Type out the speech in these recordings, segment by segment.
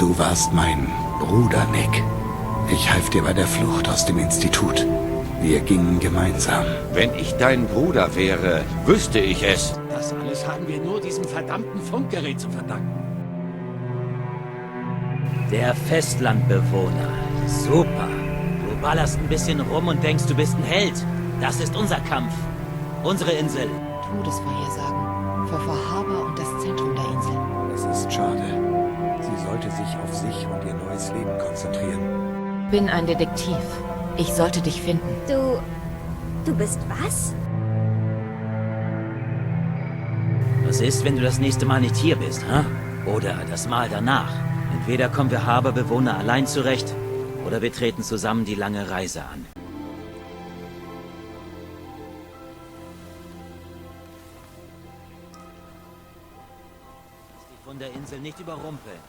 Du warst mein Bruder, Nick. Ich half dir bei der Flucht aus dem Institut. Wir gingen gemeinsam. Wenn ich dein Bruder wäre, wüsste ich es. Das alles haben wir nur diesem verdammten Funkgerät zu verdanken. Der Festlandbewohner. Super. Du ballerst ein bisschen rum und denkst, du bist ein Held. Das ist unser Kampf. Unsere Insel. Todesvorhersagen. Für Far Harbor und das Zentrum der Insel. Es ist schade. Sie sollte sich auf sich und ihr neues Leben konzentrieren. Bin ein Detektiv. Ich sollte dich finden. Du bist was? Was ist, wenn du das nächste Mal nicht hier bist, hä? Oder das Mal danach? Entweder kommen wir Harbor-Bewohner allein zurecht, oder wir treten zusammen die lange Reise an. Lass dich von der Insel nicht überrumpeln.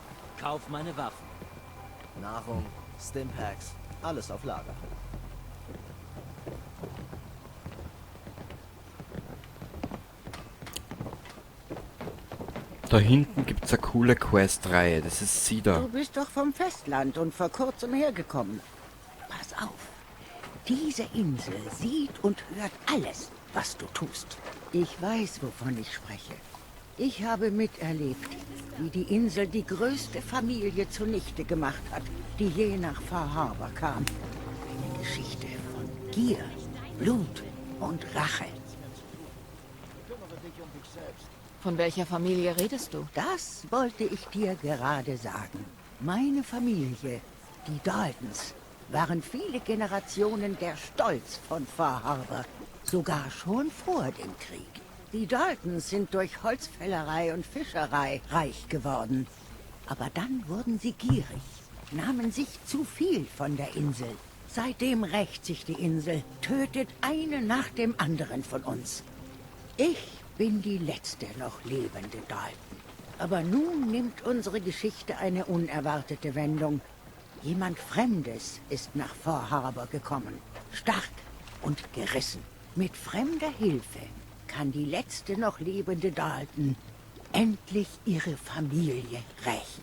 Kauf meine Waffen. Nahrung, Stimpacks, alles auf Lager. Da hinten gibt's eine coole Quest-Reihe, das ist Cedar. Du bist doch vom Festland und vor kurzem hergekommen. Pass auf. Diese Insel sieht und hört alles, was du tust. Ich weiß, wovon ich spreche. Ich habe miterlebt, wie die Insel die größte Familie zunichte gemacht hat, die je nach Far Harbor kam. Eine Geschichte von Gier, Blut und Rache. Von welcher Familie redest du? Das wollte ich dir gerade sagen. Meine Familie, die Daltons, waren viele Generationen der Stolz von Far Harbor. Sogar schon vor dem Krieg. Die Daltons sind durch Holzfällerei und Fischerei reich geworden. Aber dann wurden sie gierig, nahmen sich zu viel von der Insel. Seitdem rächt sich die Insel, tötet einen nach dem anderen von uns. Ich bin die letzte noch lebende Dalton. Aber nun nimmt unsere Geschichte eine unerwartete Wendung. Jemand Fremdes ist nach Far Harbor gekommen. Stark und gerissen. Mit fremder Hilfe kann die letzte noch lebende Dalton endlich ihre Familie rächen.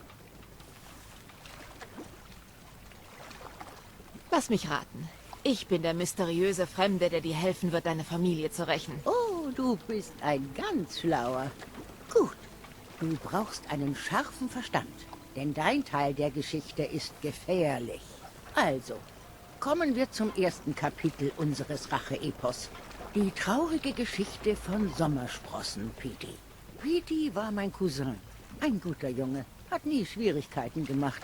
Lass mich raten. Ich bin der mysteriöse Fremde, der dir helfen wird, deine Familie zu rächen. Oh, du bist ein ganz schlauer. Gut, du brauchst einen scharfen Verstand, denn dein Teil der Geschichte ist gefährlich. Also, kommen wir zum ersten Kapitel unseres Rache-Epos. Die traurige Geschichte von Sommersprossen, Petey. Petey war mein Cousin. Ein guter Junge, hat nie Schwierigkeiten gemacht.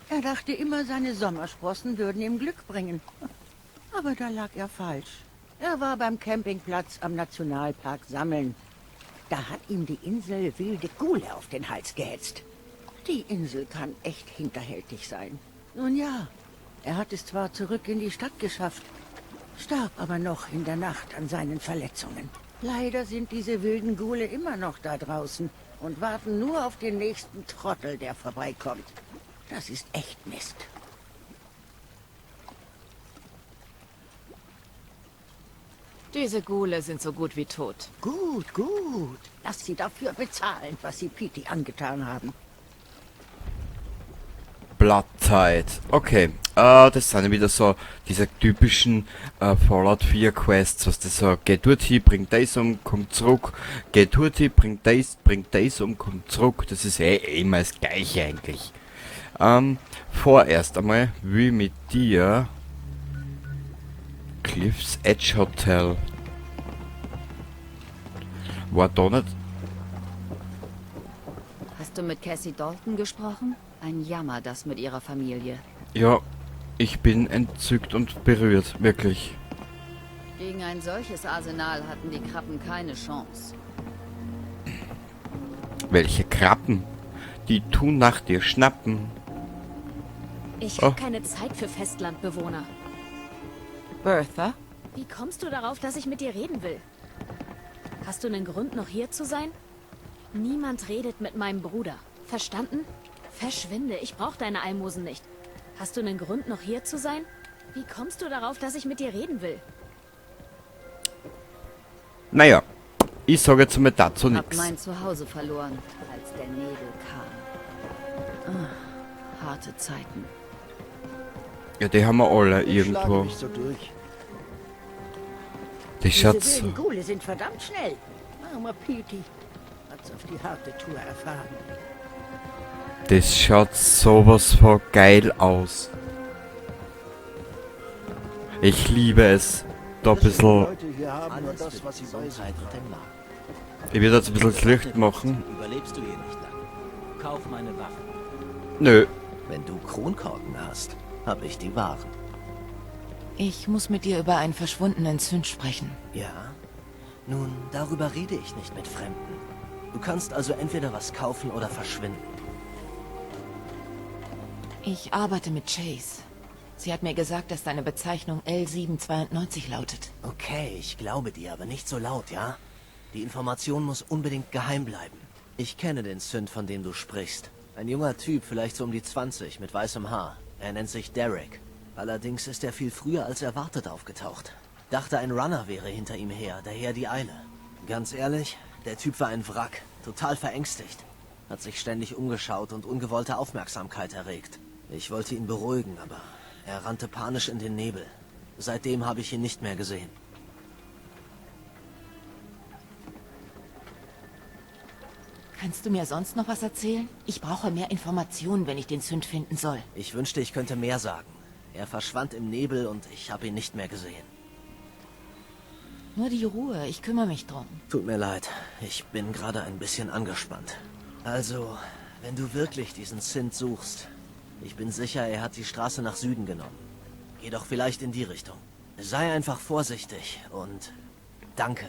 Er dachte immer, seine Sommersprossen würden ihm Glück bringen. Aber da lag er falsch. Er war beim Campingplatz am Nationalpark sammeln. Da hat ihm die Insel wilde Ghule auf den Hals gehetzt. Die Insel kann echt hinterhältig sein. Nun ja, er hat es zwar zurück in die Stadt geschafft, starb aber noch in der Nacht an seinen Verletzungen. Leider sind diese wilden Ghule immer noch da draußen und warten nur auf den nächsten Trottel, der vorbeikommt. Das ist echt Mist. Diese Ghule sind so gut wie tot. Gut, gut. Lass sie dafür bezahlen, was sie Petey angetan haben. Blood Tide. Okay. Das sind ja wieder so diese typischen Fallout 4 Quests, was das so, geht dorthin, bringt das um, kommt zurück, geht dorthin, bringt das um, kommt zurück. Das ist eh immer das Gleiche eigentlich. Vorerst einmal, wie mit dir Cliff's Edge Hotel. War da nicht... Hast du mit Cassie Dalton gesprochen? Ein Jammer, das mit ihrer Familie. Ja, ich bin entzückt und berührt, wirklich. Gegen ein solches Arsenal hatten die Krabben keine Chance. Welche Krabben? Die tun nach dir schnappen. Ich Oh. hab keine Zeit für Festlandbewohner. Bertha? Wie kommst du darauf, dass ich mit dir reden will? Hast du einen Grund, noch hier zu sein? Niemand redet mit meinem Bruder. Verstanden? Verschwinde, ich brauch deine Almosen nicht. Hast du einen Grund, noch hier zu sein? Wie kommst du darauf, dass ich mit dir reden will? Naja, ich sage jetzt mal dazu Hab nix. mein Zuhause verloren, als der Nebel kam. Ah, Harte Zeiten. Ja, die haben wir alle Ich schlage irgendwo. mich so durch. Die Diese schaut so. wilden Ghule sind verdammt schnell. Armer Petey hat's auf die harte Tour erfahren. Das schaut sowas von geil aus. Ich liebe es. Da ein Die bisschen. Leute hier haben nur Alles das, für was die sie bei sich Gesundheit und den Magen. Ich werde jetzt ein bisschen das Licht machen. Überlebst du hier nicht lange. Kauf meine Waffen. Nö. Wenn du Kronkorken hast, habe ich die Waren. Ich muss mit dir über einen verschwundenen Zünd sprechen. Ja? Nun, darüber rede ich nicht mit Fremden. Du kannst also entweder was kaufen oder verschwinden. Ich arbeite mit Chase. Sie hat mir gesagt, dass deine Bezeichnung L792 lautet. Okay, ich glaube dir, aber nicht so laut, ja? Die Information muss unbedingt geheim bleiben. Ich kenne den Synth, von dem du sprichst. Ein junger Typ, vielleicht so um die 20, mit weißem Haar. Er nennt sich Derek. Allerdings ist er viel früher als erwartet aufgetaucht. Dachte, ein Runner wäre hinter ihm her, daher die Eile. Ganz ehrlich, der Typ war ein Wrack, total verängstigt. Hat sich ständig umgeschaut und ungewollte Aufmerksamkeit erregt. Ich wollte ihn beruhigen, aber er rannte panisch in den Nebel. Seitdem habe ich ihn nicht mehr gesehen. Kannst du mir sonst noch was erzählen? Ich brauche mehr Informationen, wenn ich den Zünd finden soll. Ich wünschte, ich könnte mehr sagen. Er verschwand im Nebel und ich habe ihn nicht mehr gesehen. Nur die Ruhe, ich kümmere mich drum. Tut mir leid, ich bin gerade ein bisschen angespannt. Also, wenn du wirklich diesen Sint suchst, ich bin sicher, er hat die Straße nach Süden genommen. Geh doch vielleicht in die Richtung. Sei einfach vorsichtig und danke.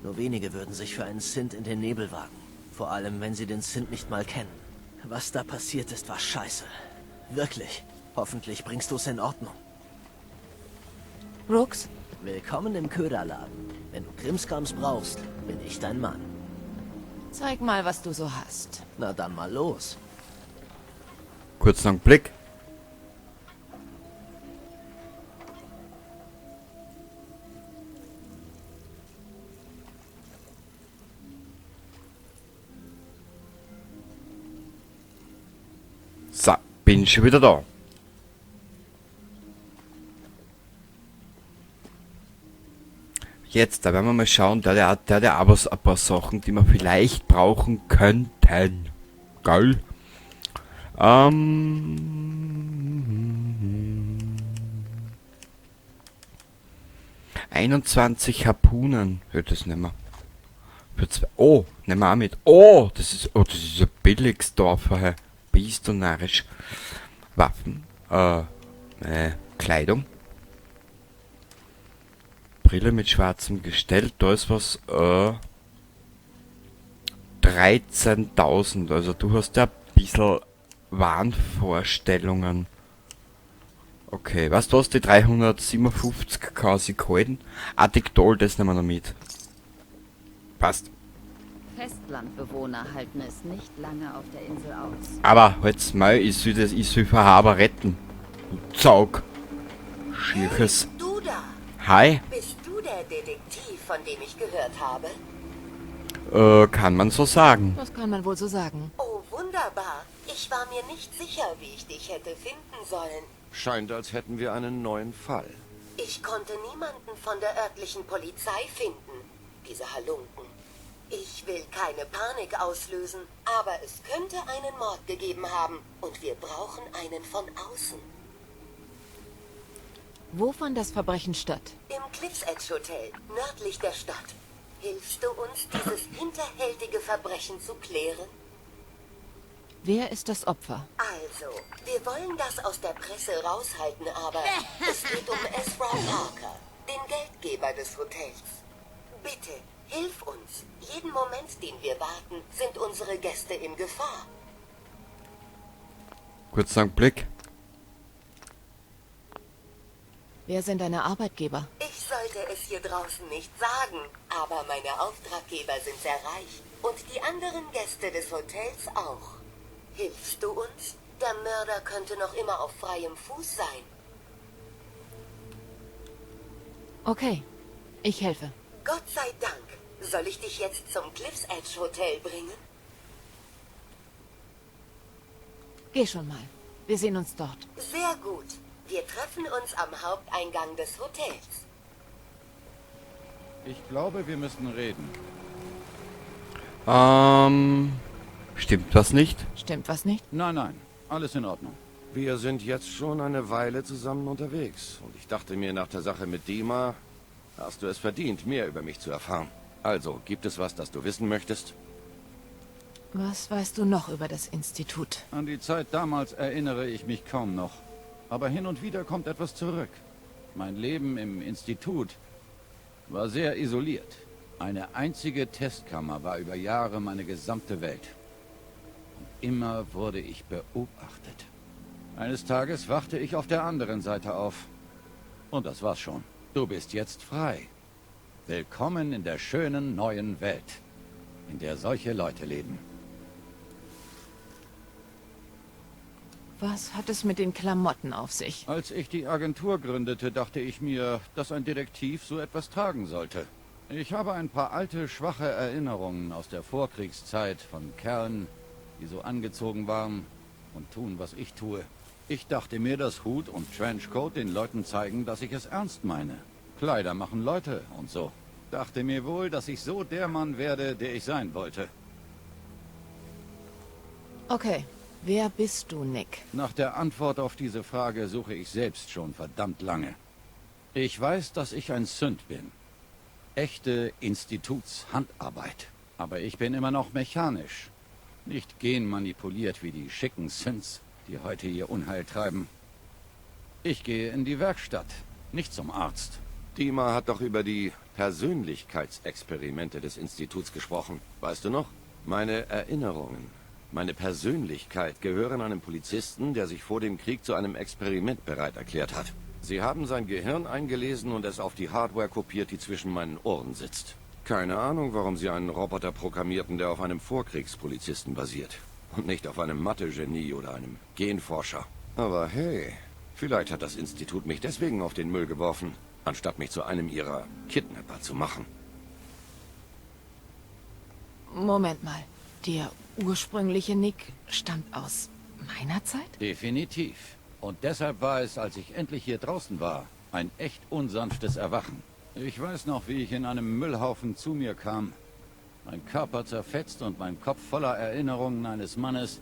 Nur wenige würden sich für einen Sint in den Nebel wagen. Vor allem, wenn sie den Sint nicht mal kennen. Was da passiert ist, war scheiße. Wirklich. Hoffentlich bringst du es in Ordnung. Brooks? Willkommen im Köderladen. Wenn du Krimskrams brauchst, bin ich dein Mann. Zeig mal, was du so hast. Na dann mal los. Kurzen Augenblick. So, bin schon wieder da. Jetzt, da werden wir mal schauen, der hat ja auch was, ein paar Sachen, die wir vielleicht brauchen könnten. Geil. 21 Harpunen. Ja, das nehmen wir. Für zwei. Oh, nehmen wir auch mit. Oh, das ist ein Billigsdorfer. Hey. Bist du narrisch. Waffen. Kleidung. Brille mit schwarzem Gestell. Da ist was. 13.000. Also du hast ja ein bisschen Wahnvorstellungen. Okay, weißt du was, die 357 kann sich halten. Addictol, das nehmen wir noch mit. Passt. Festlandbewohner halten es nicht lange auf der Insel aus. Aber halt's mal, ich soll das, ich soll Verhaber retten. Du Zaug. Schierches. Hey, du da! Hi. Bist du der Detektiv, von dem ich gehört habe? Kann man so sagen. Das kann man wohl so sagen. Oh, wunderbar. Ich war mir nicht sicher, wie ich dich hätte finden sollen. Scheint, als hätten wir einen neuen Fall. Ich konnte niemanden von der örtlichen Polizei finden. Diese Halunken. Ich will keine Panik auslösen, aber es könnte einen Mord gegeben haben und wir brauchen einen von außen. Wo fand das Verbrechen statt? Im Cliff's Edge Hotel, nördlich der Stadt. Hilfst du uns, dieses hinterhältige Verbrechen zu klären? Wer ist das Opfer? Also, wir wollen das aus der Presse raushalten, aber es geht um Ezra Parker, den Geldgeber des Hotels. Bitte, hilf uns. Jeden Moment, den wir warten, sind unsere Gäste in Gefahr. Kurzen Augenblick. Wer sind deine Arbeitgeber? Ich sollte es hier draußen nicht sagen, aber meine Auftraggeber sind sehr reich und die anderen Gäste des Hotels auch. Hilfst du uns? Der Mörder könnte noch immer auf freiem Fuß sein. Okay, ich helfe. Gott sei Dank. Soll ich dich jetzt zum Cliff's Edge Hotel bringen? Geh schon mal. Wir sehen uns dort. Sehr gut. Wir treffen uns am Haupteingang des Hotels. Ich glaube, wir müssen reden. Stimmt was nicht? Stimmt was nicht? Nein, nein. Alles in Ordnung. Wir sind jetzt schon eine Weile zusammen unterwegs. Und ich dachte mir, nach der Sache mit Dima hast du es verdient, mehr über mich zu erfahren. Also, gibt es was, das du wissen möchtest? Was weißt du noch über das Institut? An die Zeit damals erinnere ich mich kaum noch. Aber hin und wieder kommt etwas zurück. Mein Leben im Institut war sehr isoliert. Eine einzige Testkammer war über Jahre meine gesamte Welt. Und immer wurde ich beobachtet. Eines Tages wachte ich auf der anderen Seite auf. Und das war's schon. Du bist jetzt frei. Willkommen in der schönen neuen Welt, in der solche Leute leben. Was hat es mit den Klamotten auf sich? Als ich die Agentur gründete, dachte ich mir, dass ein Detektiv so etwas tragen sollte. Ich habe ein paar alte, schwache Erinnerungen aus der Vorkriegszeit von Kerlen, die so angezogen waren und tun, was ich tue. Ich dachte mir, dass Hut und Trenchcoat den Leuten zeigen, dass ich es ernst meine. Kleider machen Leute und so. Dachte mir wohl, dass ich so der Mann werde, der ich sein wollte. Okay. Wer bist du, Nick? Nach der Antwort auf diese Frage suche ich selbst schon verdammt lange. Ich weiß, dass ich ein Synth bin. Echte Institutshandarbeit. Aber ich bin immer noch mechanisch. Nicht genmanipuliert wie die schicken Synths, die heute ihr Unheil treiben. Ich gehe in die Werkstatt, nicht zum Arzt. Dima hat doch über die Persönlichkeitsexperimente des Instituts gesprochen. Weißt du noch? Meine Erinnerungen, meine Persönlichkeit gehören einem Polizisten, der sich vor dem Krieg zu einem Experiment bereit erklärt hat. Sie haben sein Gehirn eingelesen und es auf die Hardware kopiert, die zwischen meinen Ohren sitzt. Keine Ahnung, warum sie einen Roboter programmierten, der auf einem Vorkriegspolizisten basiert. Und nicht auf einem Mathe-Genie oder einem Genforscher. Aber hey, vielleicht hat das Institut mich deswegen auf den Müll geworfen, anstatt mich zu einem ihrer Kidnapper zu machen. Moment mal. Der ursprüngliche Nick stammt aus meiner Zeit? Definitiv. Und deshalb war es, als ich endlich hier draußen war, ein echt unsanftes Erwachen. Ich weiß noch, wie ich in einem Müllhaufen zu mir kam. Mein Körper zerfetzt und mein Kopf voller Erinnerungen eines Mannes,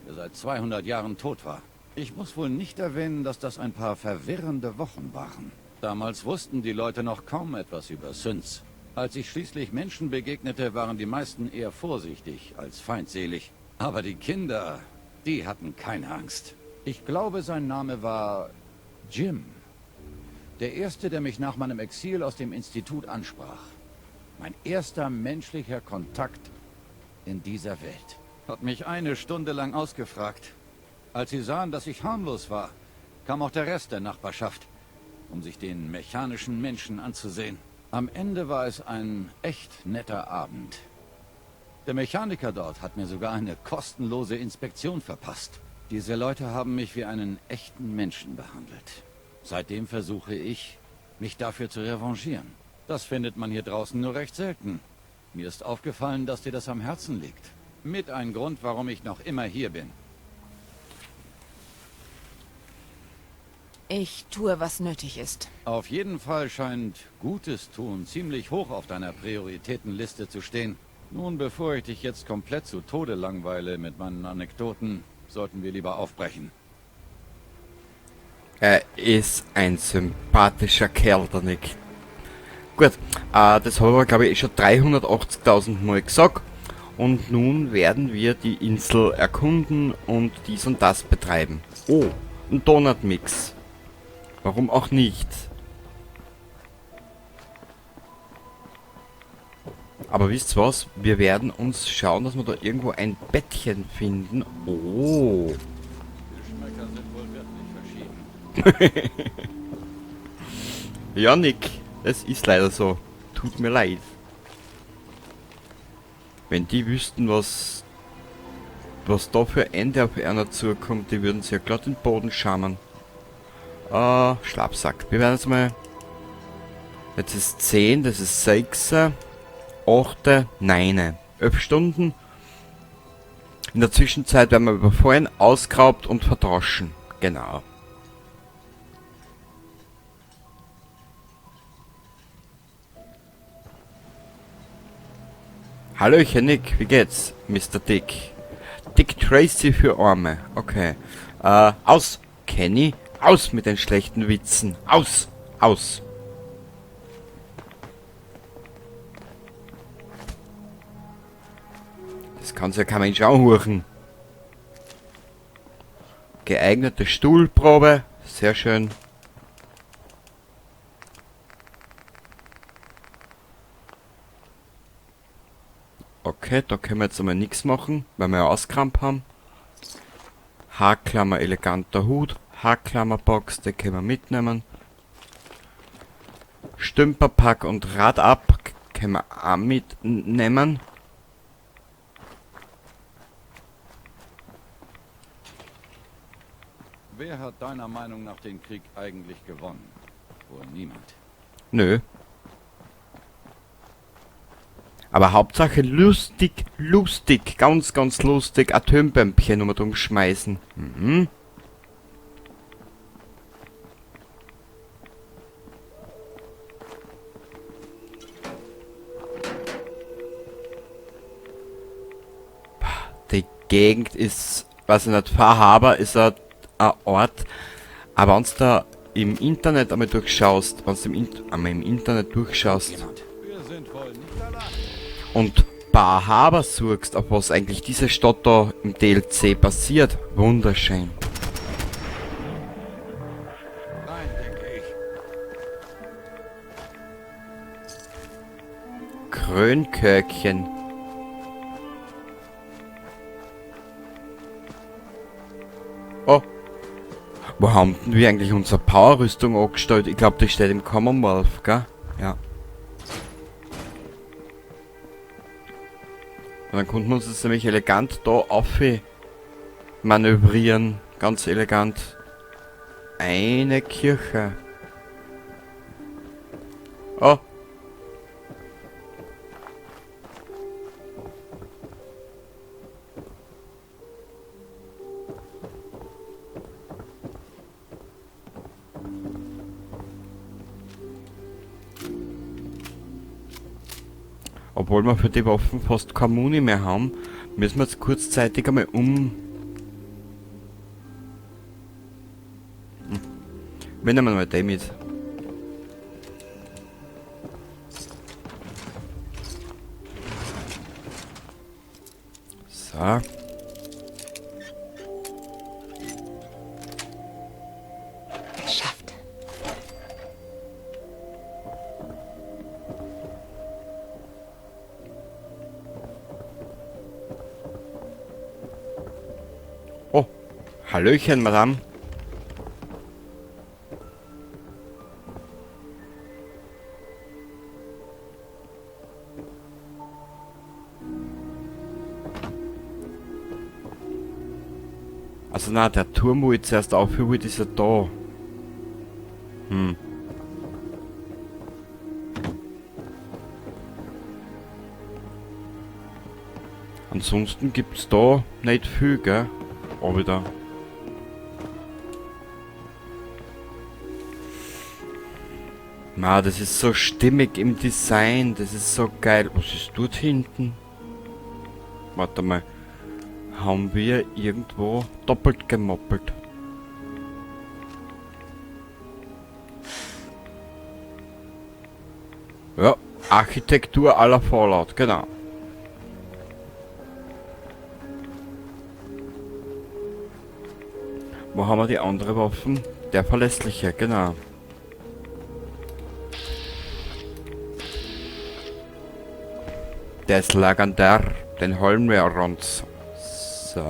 der seit 200 Jahren tot war. Ich muss wohl nicht erwähnen, dass das ein paar verwirrende Wochen waren. Damals wussten die Leute noch kaum etwas über Synths. Als ich schließlich Menschen begegnete, waren die meisten eher vorsichtig als feindselig. Aber die Kinder, die hatten keine Angst. Ich glaube, sein Name war Jim. Der erste, der mich nach meinem Exil aus dem Institut ansprach. Mein erster menschlicher Kontakt in dieser Welt. Hat mich eine Stunde lang ausgefragt. Als sie sahen, dass ich harmlos war, kam auch der Rest der Nachbarschaft, um sich den mechanischen Menschen anzusehen. Am Ende war es ein echt netter Abend. Der Mechaniker dort hat mir sogar eine kostenlose Inspektion verpasst. Diese Leute haben mich wie einen echten Menschen behandelt. Seitdem versuche ich, mich dafür zu revanchieren. Das findet man hier draußen nur recht selten. Mir ist aufgefallen, dass dir das am Herzen liegt. Mit ein Grund, warum ich noch immer hier bin. Ich tue, was nötig ist. Auf jeden Fall scheint Gutes tun ziemlich hoch auf deiner Prioritätenliste zu stehen. Nun, bevor ich dich jetzt komplett zu Tode langweile mit meinen Anekdoten, sollten wir lieber aufbrechen. Er ist ein sympathischer Kerl, der Nick. Gut, das haben wir, glaube ich, schon 380.000 Mal gesagt. Und nun werden wir die Insel erkunden und dies und das betreiben. Oh, ein Donut-Mix. Warum auch nicht? Aber wisst ihr was? Wir werden uns schauen, dass wir da irgendwo ein Bettchen finden. Oh. Geschmäcker sind wohl wirklich verschieden. Ja, Nick, es ist leider so. Tut mir leid. Wenn die wüssten, was da für Ende auf einer zukommt, die würden sich ja glatt den Boden schamern. Schlafsack. Wir werden jetzt mal... Jetzt ist 10, das ist 6, 8, 9. 11 Stunden. In der Zwischenzeit werden wir überfallen, ausgeraubt und verdroschen. Genau. Hallöchen Nick, wie geht's? Mr. Dick. Dick Tracy für Arme. Okay. Aus, Kenny. Aus mit den schlechten Witzen. Aus! Aus! Das kann's ja kein Mensch anhören. Geeignete Stuhlprobe. Sehr schön. Okay, da können wir jetzt einmal nix machen, weil wir ja Auskramp haben. Haarklammer, eleganter Hut. Haarklammerbox, die können wir mitnehmen. Stümperpack und Rad ab können wir auch mitnehmen. Wer hat deiner Meinung nach den Krieg eigentlich gewonnen? Wohl niemand. Nö. Aber Hauptsache lustig, lustig, ganz, ganz lustig, Atombömpchen um und umschmeißen. Die Gegend ist, weiß ich nicht, Far Harbor ist ein Ort, aber wenn's da im Internet einmal durchschaust, wenn's im einmal im Internet durchschaust und Bar Harbor suchst, auf was eigentlich diese Stadt da im DLC passiert, wunderschön. Nein, denke ich. Krönköckchen. Oh. Wo haben denn wir eigentlich unsere Powerrüstung angestellt? Ich glaub, die steht im Commonwealth, gell? Ja. Und dann konnten wir uns das nämlich elegant da auf manövrieren. Ganz elegant. Eine Kirche. Oh. Obwohl wir für die Waffen fast keine Muni mehr haben, müssen wir jetzt kurzzeitig einmal Wir nehmen mal den mit. So. Geschafft. Oh, Hallöchen, Madame. Also na, der Turm, wo ich zuerst aufhöre, ist ja da. Ansonsten gibt's da nicht viel, gell? Auch wieder. Ma, das ist so stimmig im Design, das ist so geil. Was ist dort hinten? Warte mal. Haben wir irgendwo doppelt gemoppelt? Ja, Architektur aller Fallout, genau. Wo haben wir die andere Waffen? Der verlässliche, genau. Der ist legendär, den holen wir uns. So.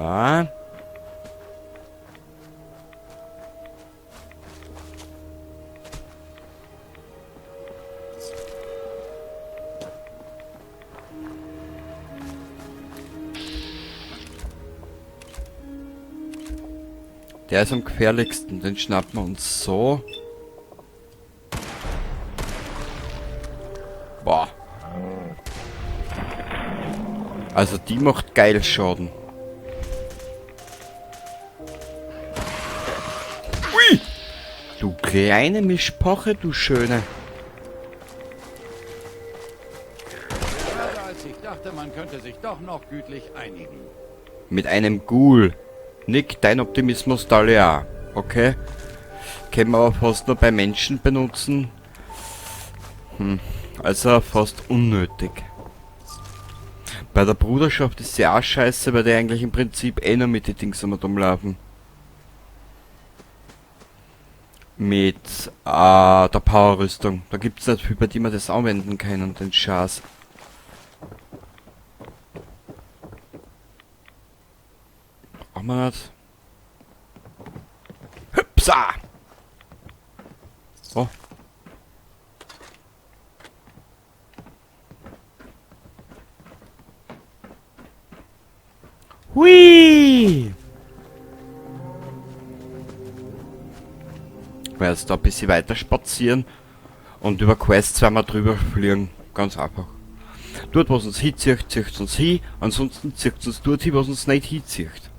Der ist am gefährlichsten, den schnappen wir uns so. Boah. Also die macht geil Schaden. Ui! Du kleine Mischpoche, du Schöne. Gerade als ich dachte, man könnte sich doch noch gütlich einigen. Mit einem Ghoul. Nick, dein Optimismus Dahlia. Okay. Können wir aber fast nur bei Menschen benutzen. Also fast unnötig. Bei der Bruderschaft ist sie auch scheiße, weil die eigentlich im Prinzip eh nur mit den Dings immer rumlaufen. Mit der Powerrüstung. Da gibt's nicht viel, bei dem man das anwenden kann und den Scheiß. Brauchen wir nicht. Hüpsa! Oh. Hui! Ich werde jetzt da ein bisschen weiter spazieren und über Quests werden wir drüber fliegen. Ganz einfach. Dort, was uns hinzieht, zieht uns hin. Ansonsten zieht uns dort hin, was uns nicht hinzieht.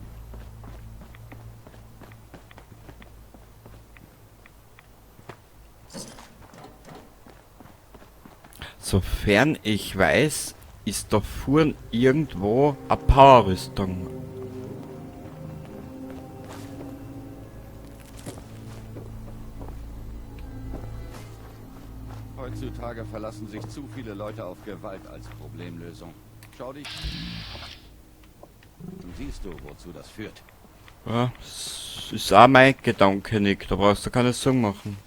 Sofern ich weiß, ist da vorn irgendwo eine Powerrüstung. Heutzutage verlassen sich zu viele Leute auf Gewalt als Problemlösung. Schau dich. Und siehst du, wozu das führt. Ja, das ist auch mein Gedanke, Nick. Da brauchst du keine Sorgen machen.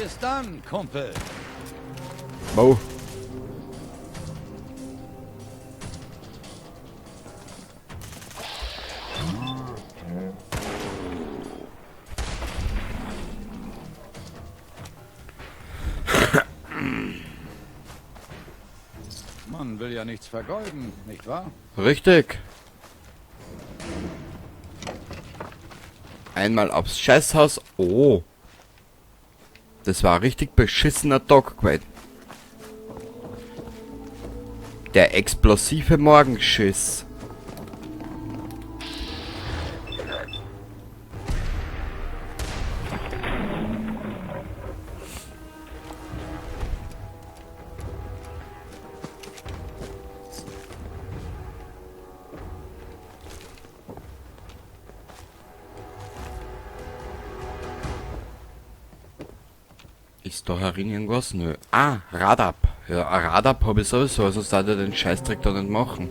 Bis dann, Kumpel. Wow. Man will ja nichts vergeuden, nicht wahr? Richtig. Einmal aufs Scheißhaus. Oh. Das war ein richtig beschissener Tag gewesen. Der explosive Morgenschiss. Ist da herin irgendwas? Nö. Ah, Radab. Ja, ein Radab hab ich sowieso, sonst darf ich den Scheißdreck da nicht machen.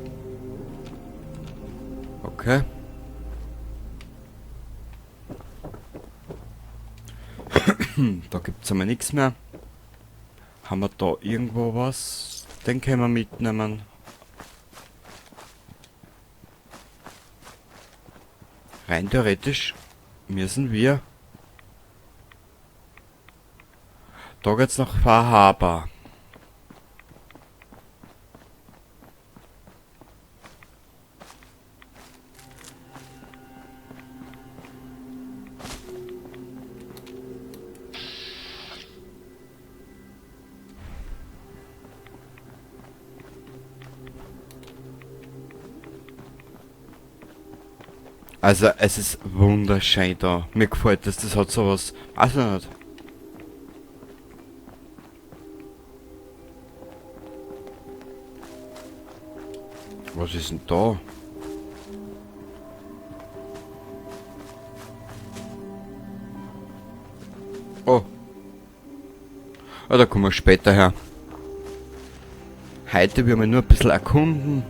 Okay. Da gibt's einmal nix mehr. Haben wir da irgendwo was? Den können wir mitnehmen. Rein theoretisch müssen wir... Da geht's nach Far Harbor. Also es ist wunderschön da. Mir gefällt das, das hat sowas. Also nicht. Was ist denn da? Oh. Ah, da kommen wir später her. Heute werden wir nur ein bisschen erkunden.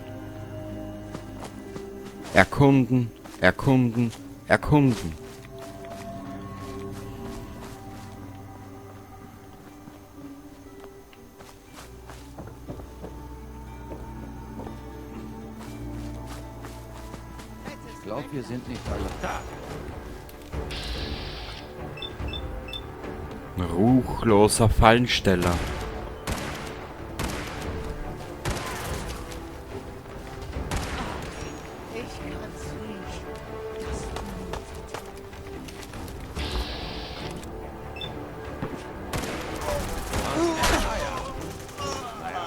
Erkunden, erkunden, erkunden. Ich glaub, wir sind nicht alle da. Ruchloser Fallensteller.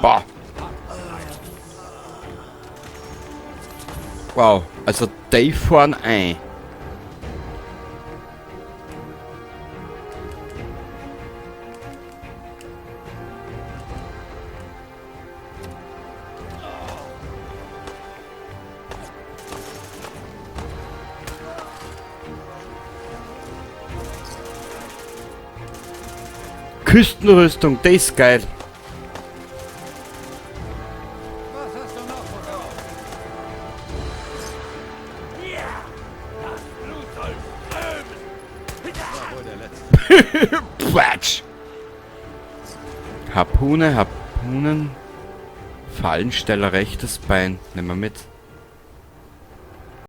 Boah. Wow, also die fahren ein. Küstenrüstung, das ist geil. Quatsch. Harpune, Harpunen. Fallensteller rechtes Bein. Nehmen wir mit.